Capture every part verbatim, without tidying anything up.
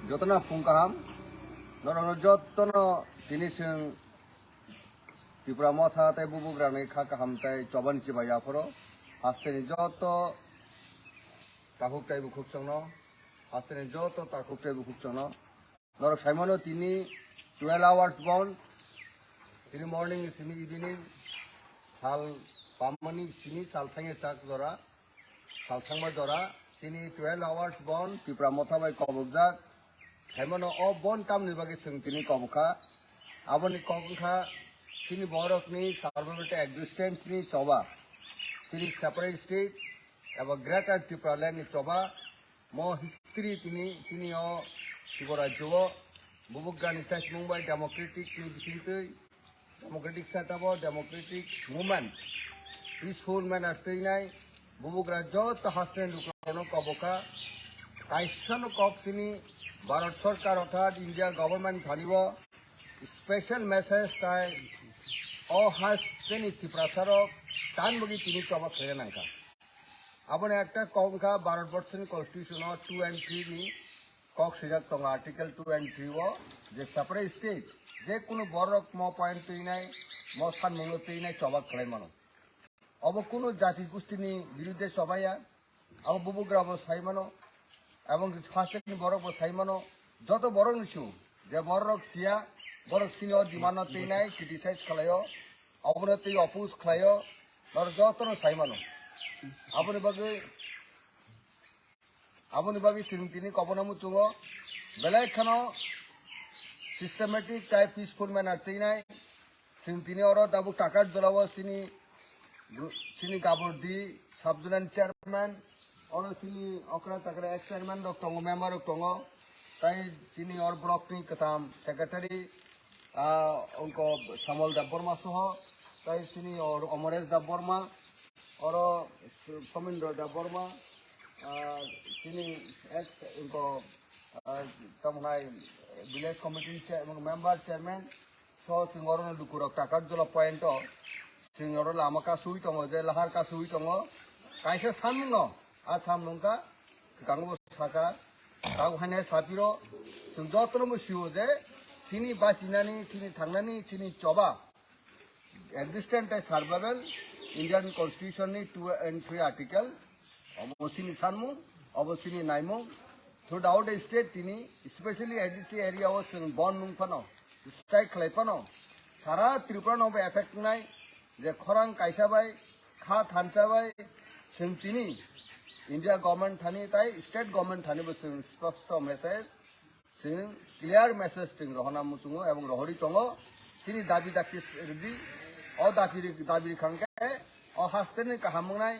Jotono phung kaham, norokno jotono tini chwng Tipra Motha tei Bubugrani kha kaham tei chobani chibai yaphoro hasteni joto takhuk tei bukhuk chwngno, hasteni joto takhuk tei bukhuk chwngno. Norok saimano tini twelve hours bon, tini morning ni simi evening, sal pamani simi sal thangya chak jora, sal thangma jora, chini twelve hours bon Tipra Motha bai kobokjak. Saimano o bon tamni bagwi chwng tini kobokha. Aboni kok wngkha chini borokni survival tei existence ni choba, chini separate state eba Greater Tipraland ni choba. Mo history tini chini o Tripura rajyo o Bubugrani chaimung bai democratic ni bisingtwi, democratic setup o democratic movement, peaceful manner twinai Bubugra joto hasteni lukurokno kobokha. Kaisano kok chini Bharat Sarkar orthat India government thani bo special message tai o hasteni Tiprasarok tan bagwi tini choba khlaina nangkha. Aboni ekta kok wngkha Bharat Borsoni Constitution o two and three ni kok swijak tongo, Article two and three o, je separate state, je kunu borok mo point twinai, mo sanmungno twinai choba khlai mano. Obo kunu jati gustini birudde chobaya, abo Bubugra bo sai mano, ebong hasteni borok bo sai mano, joto borok ni su, je borok siya, borok sini o demand no twinai criticize khlaio, obono twi oppose khlaio, norok jotono sai mano. Aboni bagwi, aboni bagwi chwng tini kobokno muchungo, belai kheno systematic tei peaceful manner twinai. Chwng tini oro tabuk Takarjolao chini, chini Gabordi sub-zonal chairman, oro chini okra chakra ex chairman rok tongo, member rok tongo, tai chini or block ni kwcham secretary, ah, ongko Samol Debbarma soho, tai chini or Omoresh Debbarma, oro Somindro Debbarma, ah, chini ex ongko, ah, tamo hai village committee chair-, member chairman, so chwng oro lukurok Takarjola point o chwng oro lama kasui tongo, je lahar kasui tongo, kaisa samung no, a samung ka swkango saka, tabo haino sapiro, chwng jotono bo sio je chini bachinani, chini thangnani, chini choba, existence tei survival, Indian Constitution ni two and three articles, obo chini sanmung, obo chini naimung, throughout the state tini, especially A D C area o chwng bon nung phano, strike khlai phano, sara Tripura no bo effect wngnai, je khorang kaisa bai, kha thansa bai, chwng tini India government thani tai state government thani bo chwng sposto message, chwng clear message chwng rohorna muchungo ebong rohorwi tongo. Chini dabi dakti rwdi, o dabi ri-, dabi rwkha hwnkhe o hasteni kaham wngnai,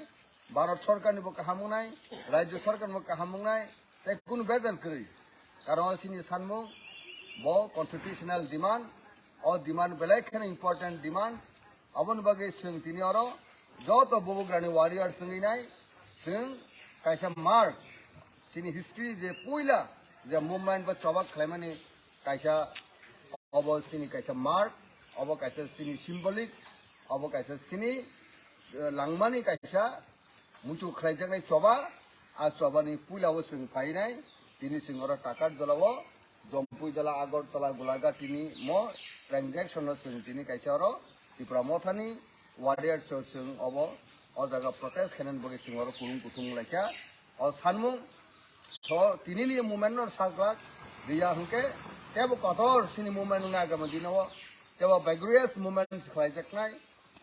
Bharat Sarkarni bo kaham wngnai, Rajya Sarkarni bo kaham wngnai, tei kunu bejal kwrwi. Karon o chini sanmung bo constitutional demand, o demand belai kheno important demands. Aboni bagwi chwng tini oro joto Bubugrani warriors wngwi nai, chwng kaisa mark, chini history je puila je movement ba choba khlaimani kaisa, obo chini kaisa mark, obo kaisa chini symbolic, obo kaisa chini, eh, langmani kaisa muitu khlaijaknai choba, a chobani puila o chwng painai, tini chwng oro Takarjolao, Jompuijala, Agartala, Golaghati ni mo transaction no chwng tini kaisa oro Tipra Mothani warriors o chwng obo o jaga protest khainani bagwi chwng oro kurung kuthung laikha. O sanmung so tini ni movement no sajlak riya hwnkhe tebo kotor chini movement wngna agama dino o tebo vigorous movement khlaijaknai.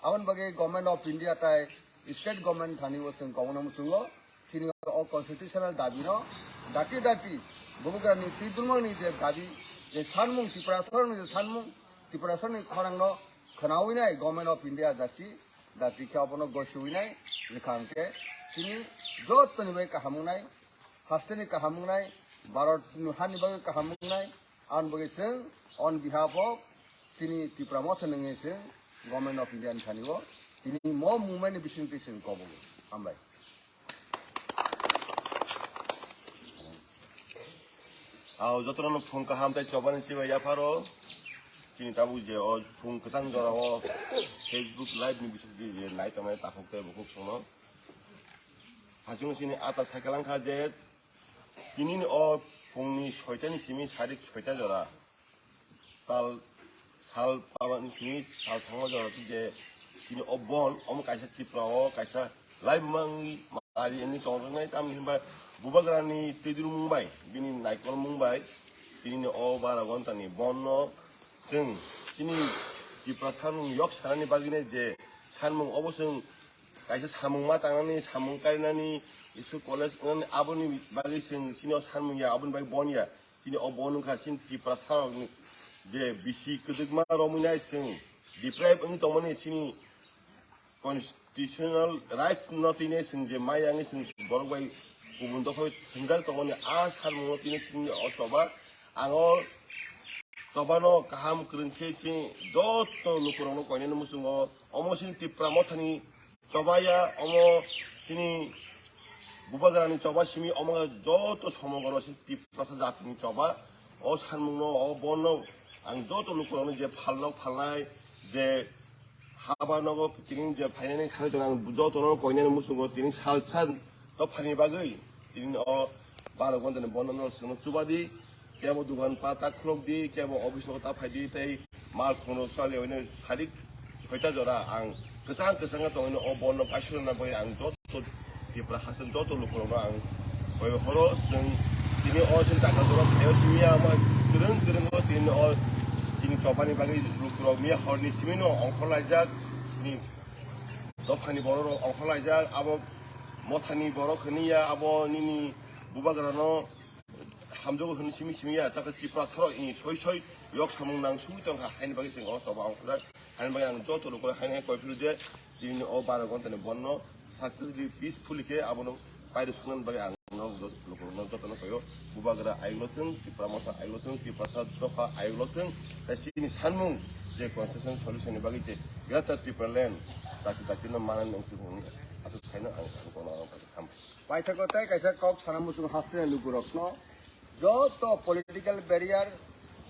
Aboni bagwi Government of India tai state government thani o chwng kobokno muchungo. Chini o constitutional dabi no dakti dakti Bubugrani twi dulmani je dabi, je sanmung Tiprasarokni je sanmung, Tiprasarokni khorang no khwnawi nai Government of India dakti dakti khe obono gosiwi nai rwkha hwnkhe chini jottoni bai kaham wngnai, hasteni kaham wngnai, Bharat hani bagwi kaham wngnai. Aboni bagwi chwng on behalf of chini Tipra Motha nungwi chwng Government of India ni thani o tini mo movement ni bisingtwi chwng kobogo. Hambai. Ao jotono phung kaham tei chobani chibai yapharo. Chini tabuk je o phung kwchang jora o Facebook live ni bisingtwi je nai tongnai takhuk tei bukhuk songno. Hachung chini ata cycle wngkha je tini ni o pungni soitani simi sarik soita jora tal sal pabani simi sal thangma jora je chini o bon omo kaisa Tripura o kaisa laibuma wngwi mari wngwi tongjaknai, tamni hwnba bubagrani twidulmung bai bini naikolmung bai tini o bara gontani bonno chwng chini Tripura sanmung yok sanani bagwino je sanmung obo chwng kaisa samung ma tangnani, samung karinani, school college wngnani, aboni bagwi chwng chini o sanmung ya, aboni bagwi bon ya. Chini o bon wngkha chini Tiprasa rokni je bisi kwdwkma romwi nai chwng deprive wngwi tongmani chini constitutional rights no tini chwng je maya wngwi chwng borok bai kubun dopha thwngjak tongmani a sanmung no tini chini o choba ang o choba no kaham kwrwng khe chini joto lukurok no koinani muchungo omo chini Tipra mothani choba ya omo chini bubagrani choba simi omo joto somogoro chini Tiprasa jatini choba o sanmung no o bon no ang joto lukurok no je phalnok phalnai je haba nogo tini je phainani khagwi tongna ang jotono koinani muchungo tini sal sal dophani bagwi tini o baro gontani bondo no chwngno chubadi, kebo dugan pata khulokdi, kebo office o ta phaidi tei mal khungrok chali oino sarik soita jora ang kwchang kwchang tongino o bondo paisuna bagwi ang joto Tripura haste joto lukurokno ang koi horo chwng tini o chini taka doro phaio simi ya ma kwrwng kwrwng o tini o chini chobani bagwi lukurok miya horni simi no ongkhor laijak chini dophani borok rok ongkhor laijak abo mothani borok hwnwi ya abo nini bubagra no hamjago hwnwi simi simi ya taka Tripura saro i soi soi yok samung nang sui tongkha haini bagwi chwng o choba ongkhorjak. Haini bagwi ang joto lukurok haini hai koi phuru je tini o baro gontani bonno successfully, peacefully khe abono pairwk swngnani bagwi ang nok jot-, lukurokno jotono koyo bubagra ayuklo thwng, Tipra motha ayuklo thwng, Tiprasa dopha ayuklo thwng, tei chini sanmung je constitution solution ni bagwi je Greater Tipraland dakti dakti no manani wngsi hwnwi aswk saino ang, ang kono ang hambai. Paithakgo tei kaisa kok sana muchung haste lukurokno joto political barrier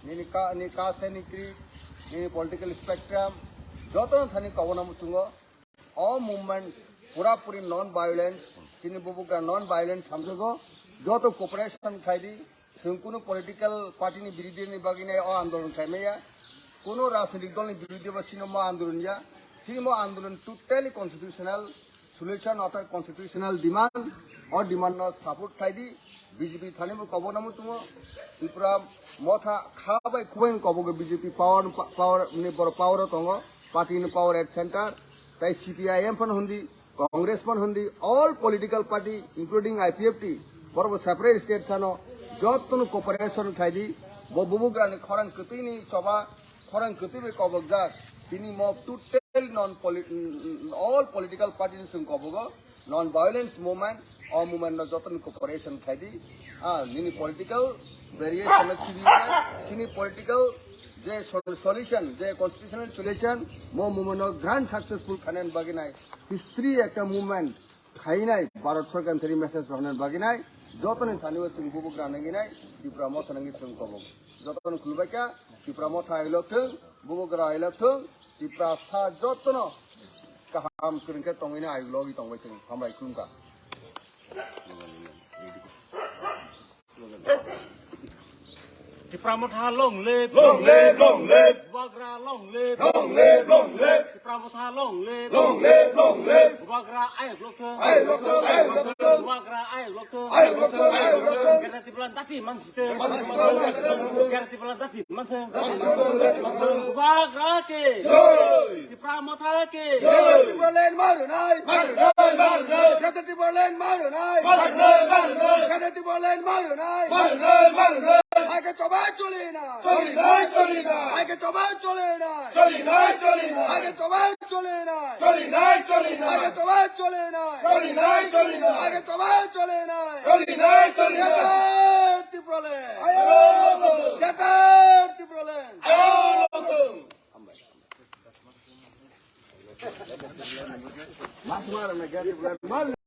nini ka, ni kase ni kri, nini political spectrum, joto no thani kobona muchungo. O movement pura puri non violence, chini bubugra non violence samjago, joto cooperation khlai di, chwng kunu political party ni birodhi ni bagwi nai o andolon khlai maya, kunu rajnitik dol ni birodhi bo chini mo andolon ya, chini mo andolon totally constitutional solution or constitutional demand, o demand no support khlai di, B J P thani bo kobo namo chungo, Tripura motha kha bai khubai kobo B J P power, power ni bor power o tongo. Party ni power at center, tai C P I M phan hundi, Congress phan hundi, all political party, including I P F T, borok bo separate state sano, jotono cooperation khlai di, bo bubugrani khorang kwtwi ni choba, khorang kwtwi bai kobokjak, tini mo total non polit-, all political party ni chwng kobogo, non violence movement, o movement no joto ni cooperation khai di. Ah, nini political variation no khibi mano, chini political je sol-, solution, je constitutional solution, mo movement no grand successful khainani bagwi nai. History ekta movement khainai, Bharat Sarkar thani message rohna bagwi nai. Joto ni thani o chwng bubugra nangwi nai, Tipra motha nangwi chwng kobok. Joto no khulbai kha, Tipra motha ailok thung, bubugra ailok thung, Tiprasa joto no kaham kwrwng khe tongwi nai, ailogwi tongbai thung. Hambai khulumkha. Tipra motha long live. Long live, long live. Bubagra long live. Long live, long live. Tipra motha long live. Long live, long live. Bubagra ayok lok thung. Ayok lok thung, ayok lok thung. Bubagra ayok lok thung. Ayok lok thung, ayok lok thung. Greater Tipraland dati man siteng. Man siteng, man siteng. Greater Tipraland dati man siteng. Dati man siteng, dati man siteng. Bubagra ke. Jai. Tipra motha ke. Jai. Tipraland marunai. Marunai, marunai. Greater Tipraland marunai. Marunai, marunai. Greater Tipraland marunai. Marunai, marunai. Aike choba choli na. Choli nai, choli nai. Aike choba choli na. Choli nai, choli nai. Aike choba choli na. Choli nai, choli nai. Aike choba choli na. Choli nai, choli nai. Aike choba choli na. Choli nai, choli nai. Greater Tipraland. Ayo. Greater Tipraland. Ayo. Mas mara na gari bulan mal.